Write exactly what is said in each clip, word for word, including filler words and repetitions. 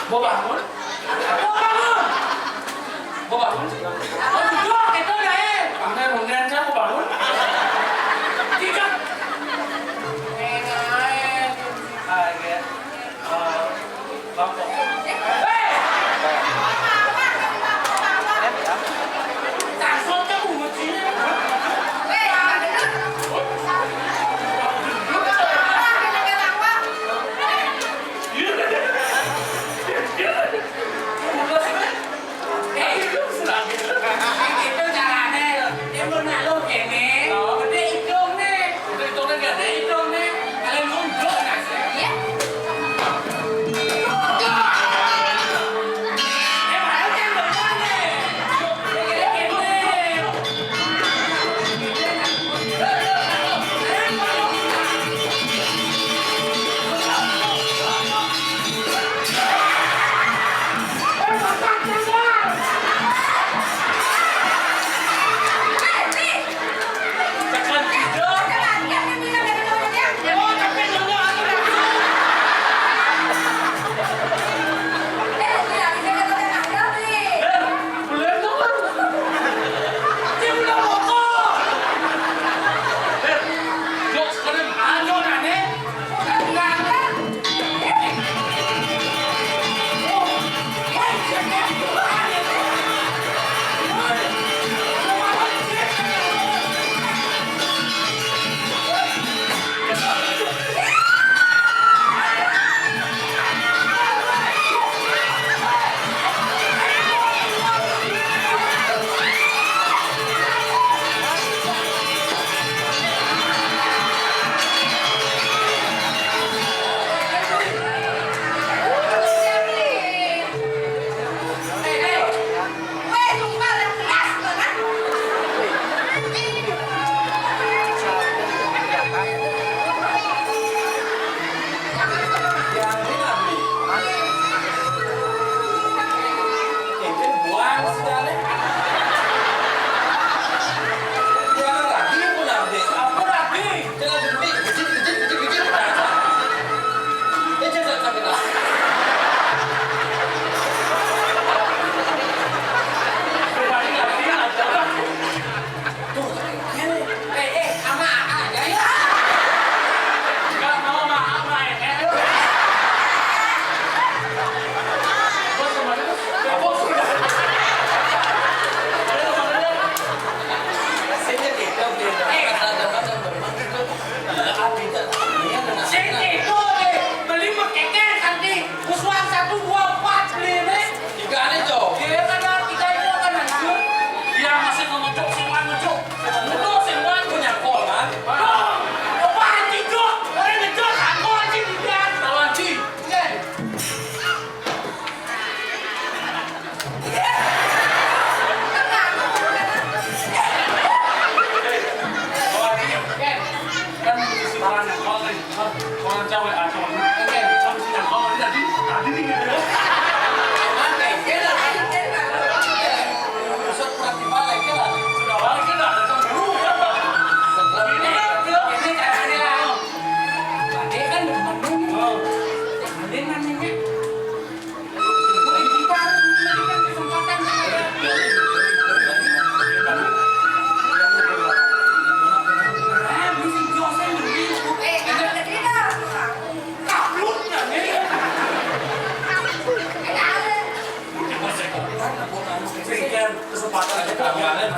Mbok bangun. Mbok bangun. Mbok bangun. Oh, duduk, itu dah, eh. Pamer, pamer aja, mbok bangun. Tidak. Enak, eh. Ah, iya. Eh, Bapak. Eh! Langsung ke bungut sini. Eh, itu carane. Dia mau nak lo kene. Oh, gede hidung nih. Hidungnya gede hidung nih. Kalian nunduk nasi. Iya. Sing itu deh, beli mekekeng kanti. Musuhan satu, dua, empat, beli ini. Tiga ini, Cok. Iya, kan, tiga itu akan hancur. Dia masih mengucuk, sing wan ngucuk. Ngucuk, sing wan punya kol, kan? Bang, apa anjing, Cok? Orang ngejok, aku anjing, tiga. Tahu anjing. Iya. Kan isi barang yang kau nih, orang cewek atau orang cewek, kamu sih yang kau tadi, tadi nih gitu. Sudah balik kita, ada cemburu kan, Pak? Ini kan, ini kan, ini kan, ini kan, ini kan, kesempatan aja kalian.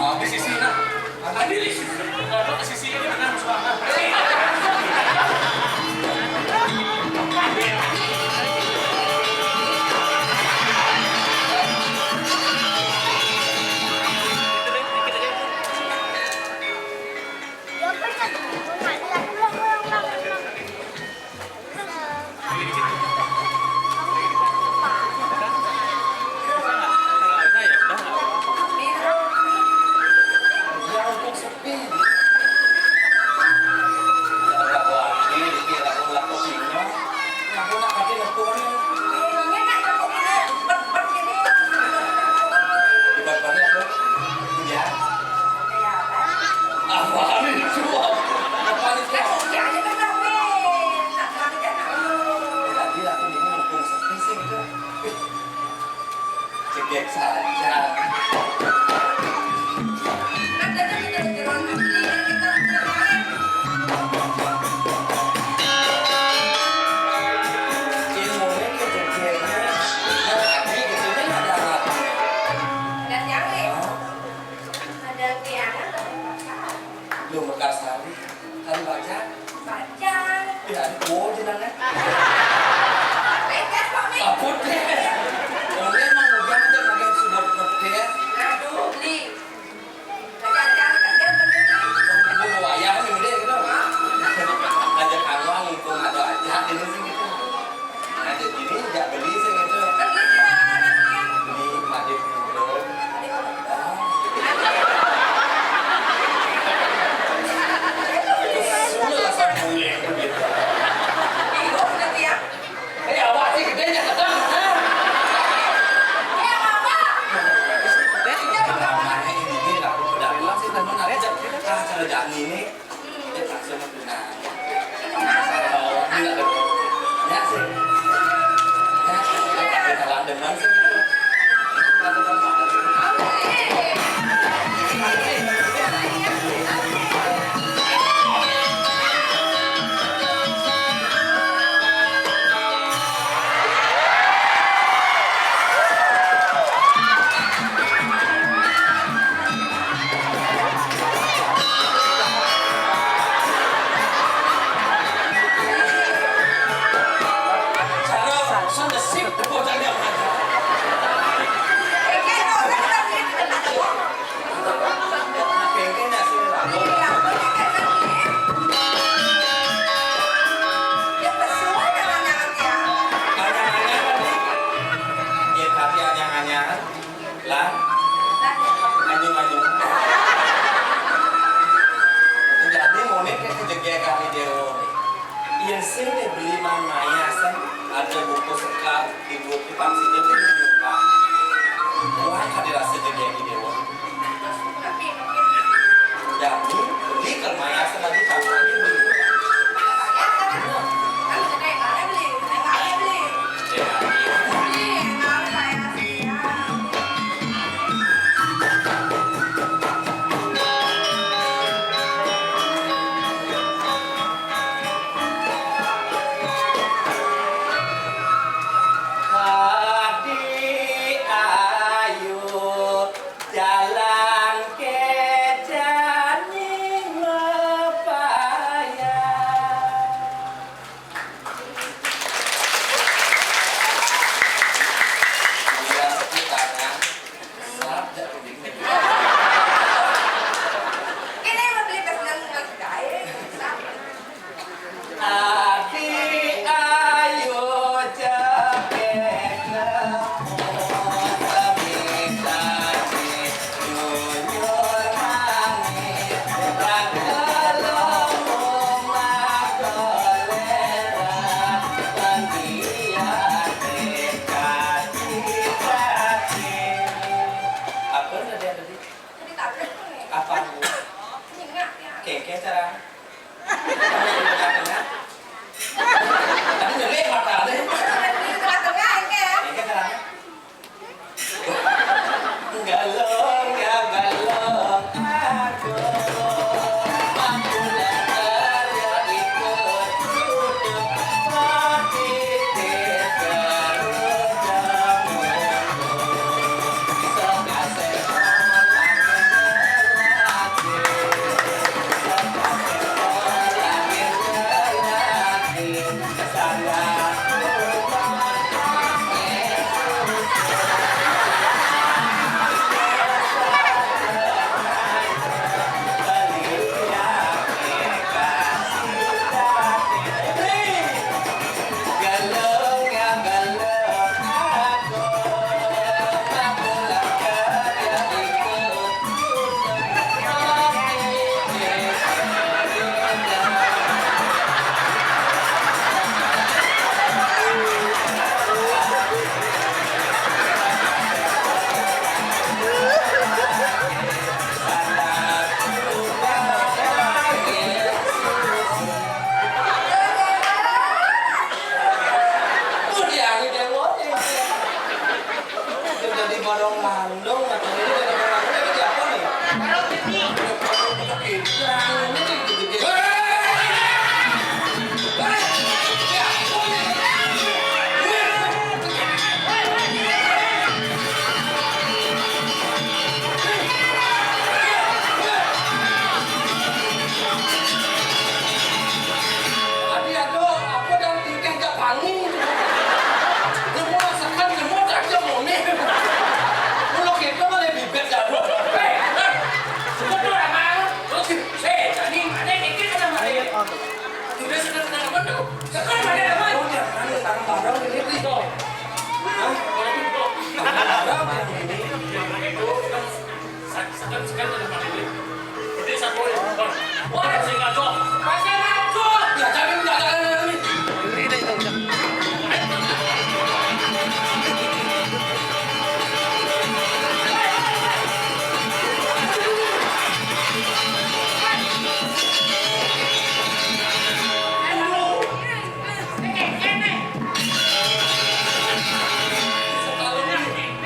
Habis isi, nah. Tadi di sisi, nggak tahu ke sisi ini, benar, suara. Saja. Kan tadi kita jeroan beli, kan kita udah main. Ilmunya ke jegenya, nah, tadi gitu kan ada apa? Ada tiangnya. Hah? Ada tiangnya, ada apa? Lu Mekarsari, kan baca? Baca. Ya, oh, jenengan. Baca, Pak, Mi. Apa deh? Orang emang udah, udah, udah, sudah pedes. Aduh, beli. Baca, baca, baca, baca, baca. Gua mau wayah nih, udah, gitu. Hah? Aja kamu, mumpung ada aja, ini sih, gitu. Nah, jadi ini nggak beli sih gitu. Beli sih, anak-anaknya. Beli Madep Gubro. Madep Gubro. Sudah lah, sama gue, gitu. Bingung nanti ya. Eh, awak sih gedenya, ketemu. Ya, apa? Ini, ini, aku udah pulang sih, temen aku. Ah, cara Jani ini. Lah, anyung-anyung. Jadi, monik ke jegé kami déwa. Yén sing beli mang mayas, ada buku sekar, di buku pangsi, jadi beli nyumbang. Wah, kadi rasa jegé kami déwa. Jadi, beli ke mayas lagi, sama lagi beli.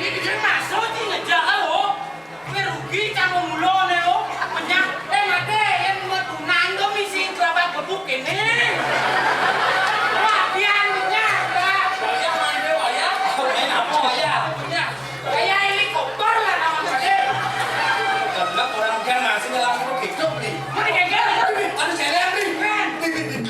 Ini dia masuk di ngejak lo. Kowe rugi canggung mulane lo. Menyah, eh, mate, yen metu nang to misi gerobak gebuk kene. Wah, pian menyah, Mbak. Wayah main wayah. Main apa wayah? Menyah. Kayak helikopter lah, kawan saya. Enggak, orang kan masih nyelam itu hidup nih. Mana gagal? Anu, saya lihat nih. Kan. Nih, nih, nih.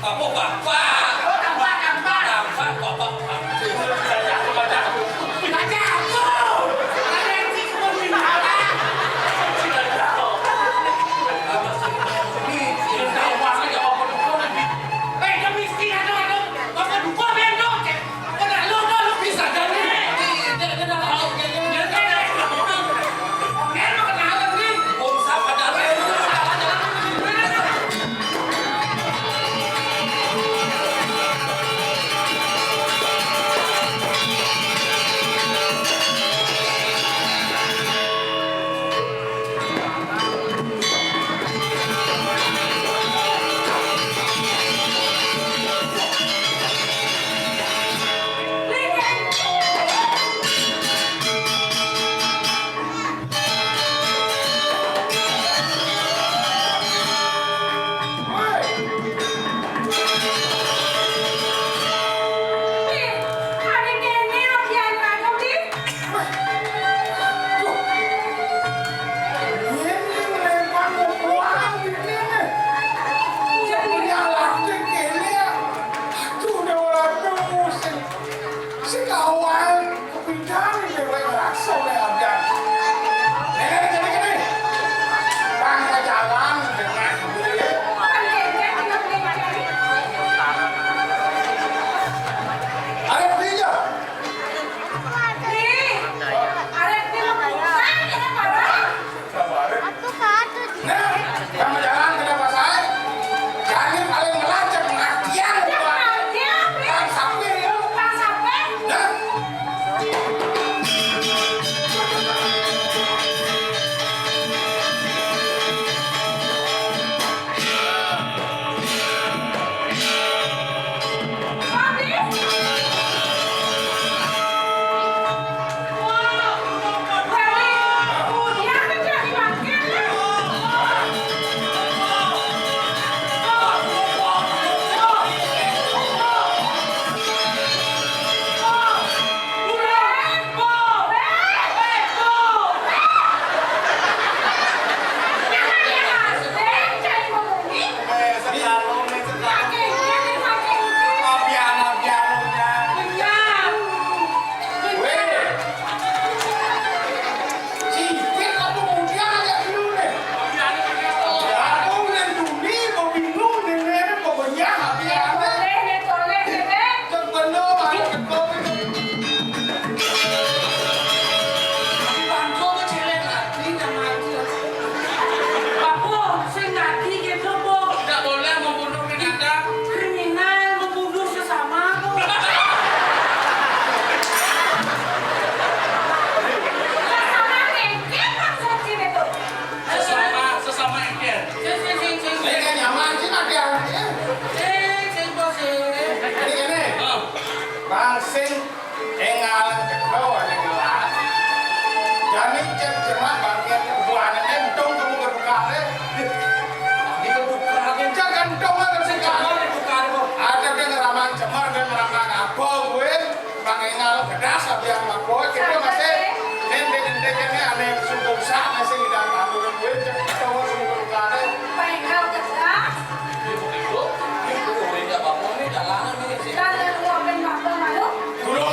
Apa, Bapak? Oh, Bapak, Bapak. Bapak, Bapak. Baca aku. Ada yang sih kebun binatang. Eh, dia miskin, aduh, aduh. Bapak dukung, ya, dong. Bapak dukung, ya, dong. Bapak dah, lu, dong, lu bisa jadi. Dia, dia, dia dah tahu, dia, dia, dia, dia. Oke, lu kenalan, nih. Bangsa pada lu, lu jalan-jalan. Sekawan. Kepintaran dheweke ngrasa oleh adan. Ngene, ngene, ngene. Bang jalan dengan duit. Arep beli ya? Arep beli. Nah, kamu jalan kenapa saya? Jangan paling melacak, pengertian, Pak. Pengertian, Pak. Bang, sampai, ya. Bang, sampai. Nah. Sipit apa mudian aja dulu nih. Aku yang duni, mau bingung nih, nih, mau benyah, tapi ada. Boleh, nih, boleh, nih, nih. Cek bener, ayo, cek bener. Di bangku tuh cewek lagi, yang mati. Apa? Sing lagi gitu, Bu. Nggak boleh membunuh binatang. Kriminal membunuh sesama, Bu. Sesama mungkin maksud sini tuh. Sesama, sesama engkel. Sing, sing, sing, sing, sing. Ini kan nyaman sih, Mas, ya. Sing, sing, bos, sing. Ini, ini. Oh. Bang, sing engal kedua, engal. Jani cek jemak bangkit, buahnya entong kamu berbuka, eh. Ini berbuka, ini cek entong, kan, sing kamu. Ada yang ngeraman cemar, ada yang ngeraman apa, gue. Bang Engal kedas, tapi yang mabuk, kita masih nendek-nendek ini aneh sungguh sah, masih tidak tahu duit, cek tahu sungguh kare. Bang Engal kedas. Ibu, ibu, ibu, ini apa ini jalanan ini sih? Kan yang mau main apa, malu? Dulu